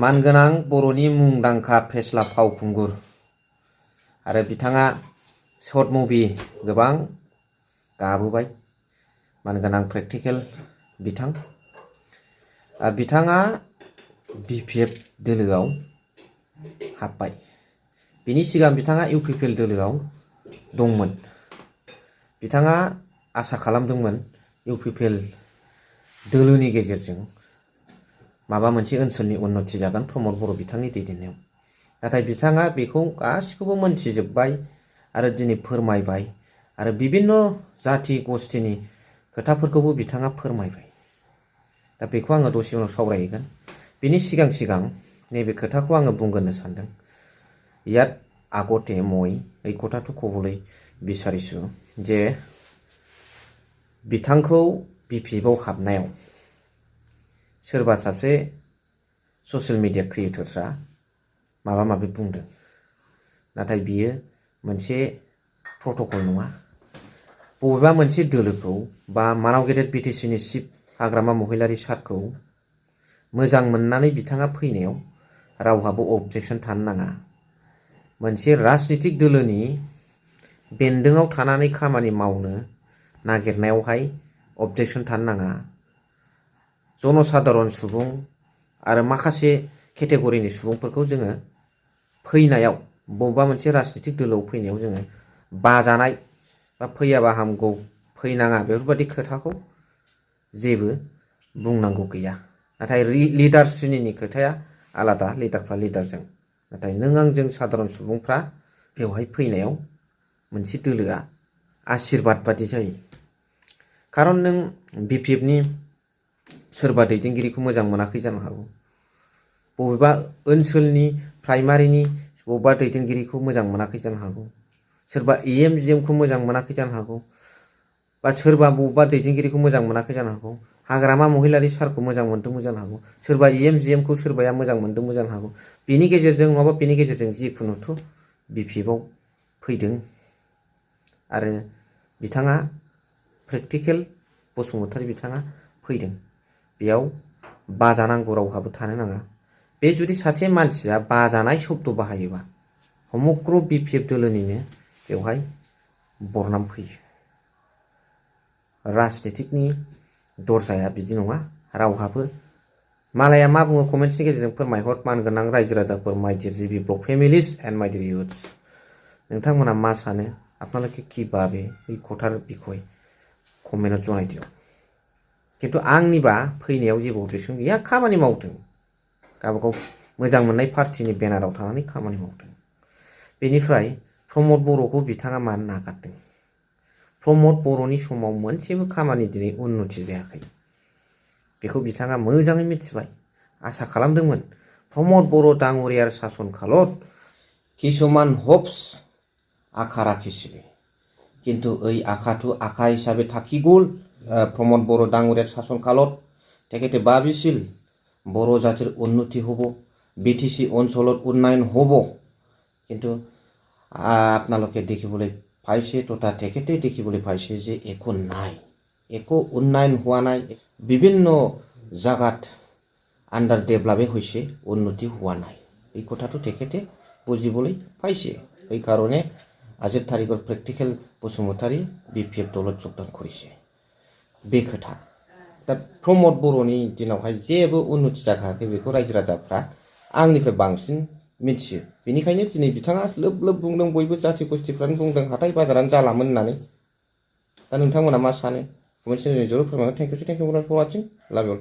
मानगोनां बर'नि मुंदांखा फेस्ला फावखुंगुर आरो बिथाङा शर्ट मुभि गोबां गाबोबाय। मानगोनां प्रेक्टिकेल बिथाङा BPF दोलोआव हाबबाय। बिनि सिगां बिथाङा UPPL दोलोआव दंमोन। बिथाङा आसा खालामदोंमोन UPPL दोलोनि गेजेरजों माबा मोनसे ओनसोलनि उन्नति जागोन प्रमद बर' बिथांनि दैदेननायाव। नाथाय बिथाङा बेखौ गासिखौबो मोनथिजोब्बाय आरो दिनै फोरमायबाय आरो बिभिन्न जाति गस्थिनि खोथाफोरखौबो बिथाङा फोरमायबाय। दा बेखौ आङो दसे उनाव सावरायगोन। बिनि सिगां नैबे खोथाखौ आङो बुंग्रोनो सानदों। यात আগতে মই এই কথাটো ক'বলৈ বিচাৰিছোঁ যে बिथांखौ BPF आव हाबनायाव सोरबा सासे ससियेल मिडिया क्रिएटर्सआ माबा माबि बुंदों। नाथाय बियो मोनसे प्रट'कल नङा। बबेबा मोनसे दोलोखौ बा मानाव गेदेर BTCनि चिफ हाग्रामा महिलारी सारखौ मोजां मोननानै बिथाङा फैनायाव रावहाबो अबजेक्शन थानो नाङा। मोनसे राजनीतिक दोलोनि बेन्दोङाव थानानै खामानि मावनो नागिरनायावहाय अबजेक्शन थानो नाङा। जनसाधारन सुबुं आरो माखासे केटेगरिनि सुबुंफोरखौ जोङो फैनायाव बबेबा मोनसे राजनीतिक दोलोआव फैनायाव जोङो बाजानाय बा फैयाबा हामगौ फैनाङा बेफोरबायदि खोथाखौ जेबो बुंनांगौ गैया। नाथाय लिडार श्रेणिनि खोथाया आलादा, लिडारफ्रा लिडारजों। नाथाय नों आंजों साधारन सुबुंफ्रा बेवहाय फैनायाव मोनसे दोलोआ आशीर्बाद बादि जायो। खारन नों BPFनि सोरबा दैदेनगिरिखौ मोजां मोनाखै जानो हागौ। बबेबा ओनसोलनि प्राइमारिनि बबेबा दैदेनगिरिखौ मोजां मोनाखै जानो हागौ। सोरबा EMGMखौ मोजां मोनाखै जानो हागौ। बा सोरबा बबेबा दैदेनगिरिखौ मोजां मोनाखै जानो हागौ। हाग्रामा महिलारी सारखौ मोजां मोनदोंमोन जानो हागौ। सोरबा EMGMखौ सोरबाया मोजां मोनदोंमोन जानो हागौ। बेनि गेजेरजों नङाबा बेनि गेजेरजों जिखुनुथ' BPF आव फैदों आरो बिथाङा प्रेक्टिकेल बसुमतारी बिथाङा फैदों। बेयाव बाजानांगौ रावहाबो थानो नाङा। बे जुदि सासे मानसिया बाजानाय शब्द बाहायोबा समग्र BPF दोलोनिनो बेवहाय बरनाम फैयो। राजनीतिकनि दरजाया बिदि नङा। रावहाबो मालाया मा बुङो कमेन्ट्सनि गेजेरजों फोरमायहर। मानगोनां रायजो राजाफोर, माय dear GB blog families and माय डियर यूथ्स, नोंथांमोना मा सानो? आपनालोके कि भावे এই কথার বিষয় कमेन्टआव जनायदियो। किन्तु आंनिबा फैनायाव जेबो अबजेक्शन गैया। खामानि मावदों, गावबागाव मोजां मोननाय पार्टिनि बेनाराव थानानै खामानि मावदों। बेनिफ्राय प्रमद बर'खौ बिथाङा मानो नागारदों? प्रमद बर'नि समाव मोनसेबो खामानि दिनै उन्नति जायाखै। बेखौ बिथाङा मोजाङै मिथिबाय। आसा खालामदोंमोन प्रमद बर' डांगरियार शासन कालत किसुमान हप्स आखा राखिसिले। किन्तु এই আশাটো আশা হিসাবে থাকি গ'ল। प्रमद बर' डांगरियार शासन कालत तेखेते भाबिছিল बर' जातिर उन्नति हब, BTC অঞ্চলত उन्नयन हब। किन्तु आपनालोके देखिबोलै पाइसे तथा तेखेते देखिबोलै पाइसे जे एको নাই, एको उन्नयन हुआ নাই। विभिन्न जागात आन्डार डेभेलपे হইছে, उन्नति हुआ নাই। এই কথাটো তেখেতে বুজিবলৈ পাইছে। এই কারণে आजिर तारिखर प्रेक्टिकेल बसुमतारी BPF दলত जगदान करिছে। बे खोथा दा प्रमद बर'नि दिनावहाय जेबो उन्नति जाखायाखै बेखौ रायजो राजाफ्रा आंनिफ्राय बांसिन मिथियो। बेनिखायनो दिनै बिथाङा लोब लोब बुंदों, बयबो जाति गस्थिफ्रानो बुंदों हाथाय बाजारानो जालामोन होननानै। दा नोंथांमोना मा सानो? कमेन्ट सेक्सनाव जरुर फोरमायहर। Thank you for watching. Love U.